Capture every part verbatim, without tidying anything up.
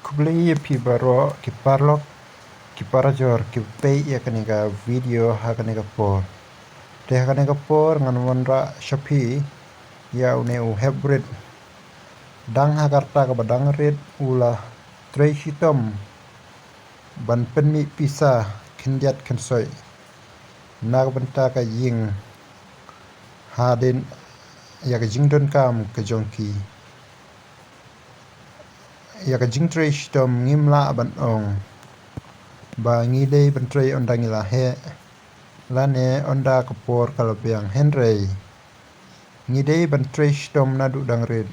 Khublei ïa phi baroh ki paralok ki parajor ki peit ïa kane ka video ha kane ka por. Te ha kane ka por ngan wanrah sha phi ïa une u heprit. Dang ha ka rta kaba dang rit u la trei shitom ban pynmih pisa khyndiat khynsoit na ka bynta ka ïing hadien ïa ka jingdonkam ka jong ki. Ïa ka jingtrei shitom ngim lah ban ong ba ngi dei ban trei ynda ngi la heh lane ynda ka por ka la biang, hynrei ngi dei ban trei shitom naduh dang rit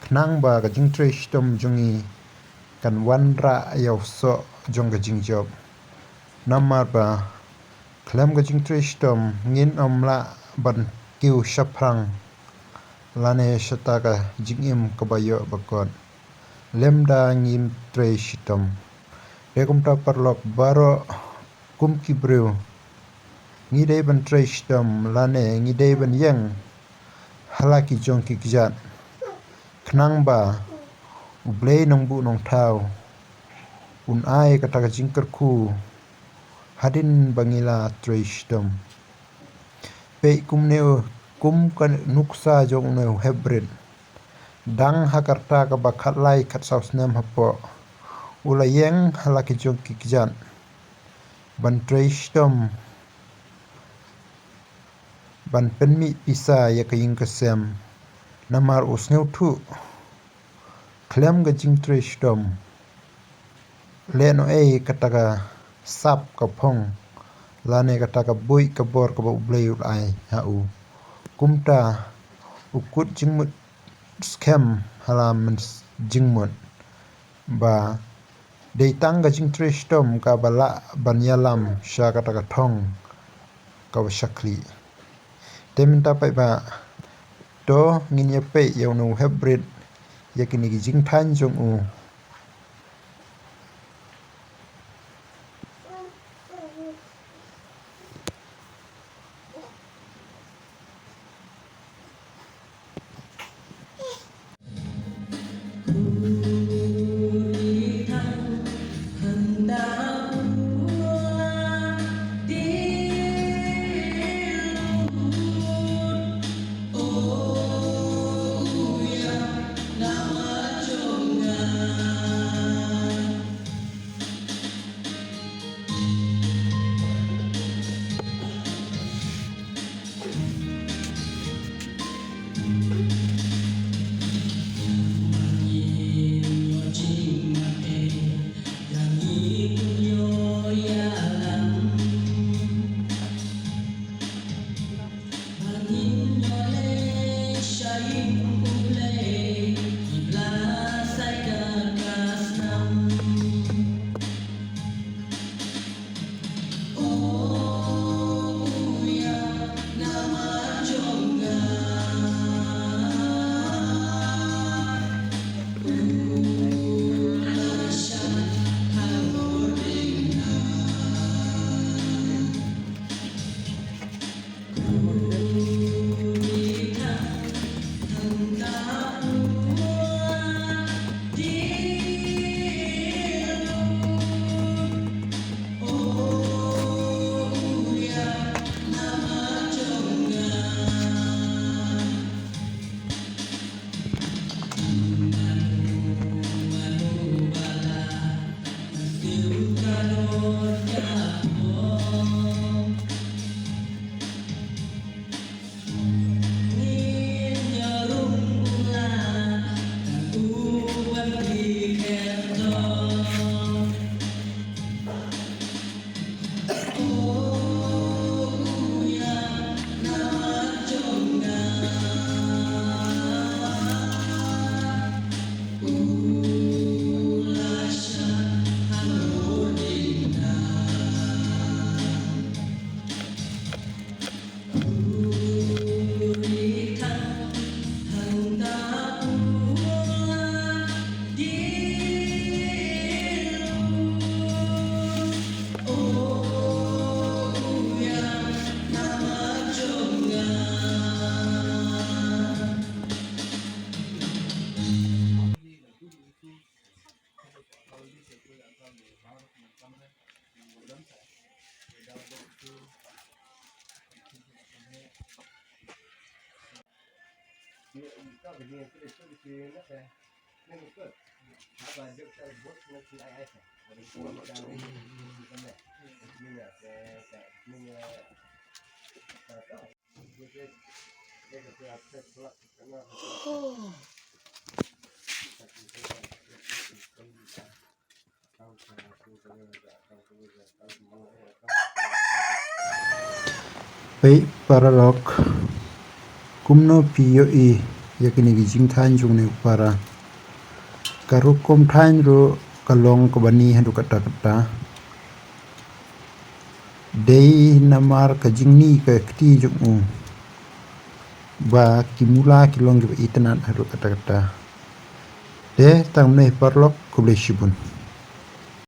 khnang ba ka jingtrei shitom jong ngi kan wanrah ïa u soh jong ka jingjop. Namar ba khlem ka jingtrei shitom ngin ym lah ban kiew shaphrang lane shata ka jingim kaba ïoh ba kot lymda ngim trei shitom. Te kumta paralok baroh, kum ki briew ngi dei ban trei shitom lane ngi dei ban ïeng ha la ki jong ki kjat khnang ba U Blei Nongbuh Nongthaw un ai kata ka jingkyrkhu hadien ba ngi la trei shitom. Peit kumne, kum ka nuksa jong une u heprit. Dang ha ka rta kaba khatlai khatsaw snem hapoh u la ïeng ha la ki jong ki kjat ban trei shitom ban pynmih pisa ïa ka ïing ka sem. Namar u sngewthuh khlem ka jingtrei shitom lehnohei kata ka sap ka phong lane kata ka buit ka bor kaba U Blei u la ai ha u. Kumta u kut jingmut skhem ha la mynjingmut ba dei tang ka jingtrei shitom kaba lah ban ïalam sha kata ka thong kaba shakri. Te mynta peit ba to ngin ïa peit ïa une u heprit ïa kine ki jingthaiñ jong u. Peit paralok, kumno phi ïohi ïa kine ki jingthaiñ jong une u para? Ka rukom thaiñ ruh ka long kaba ni haduh katta katta. Dei namar ka jingni ka kti jong u ba ki mula ki long kiba itynnad haduh katta katta. Te tang mynne paralok, khublei shibun.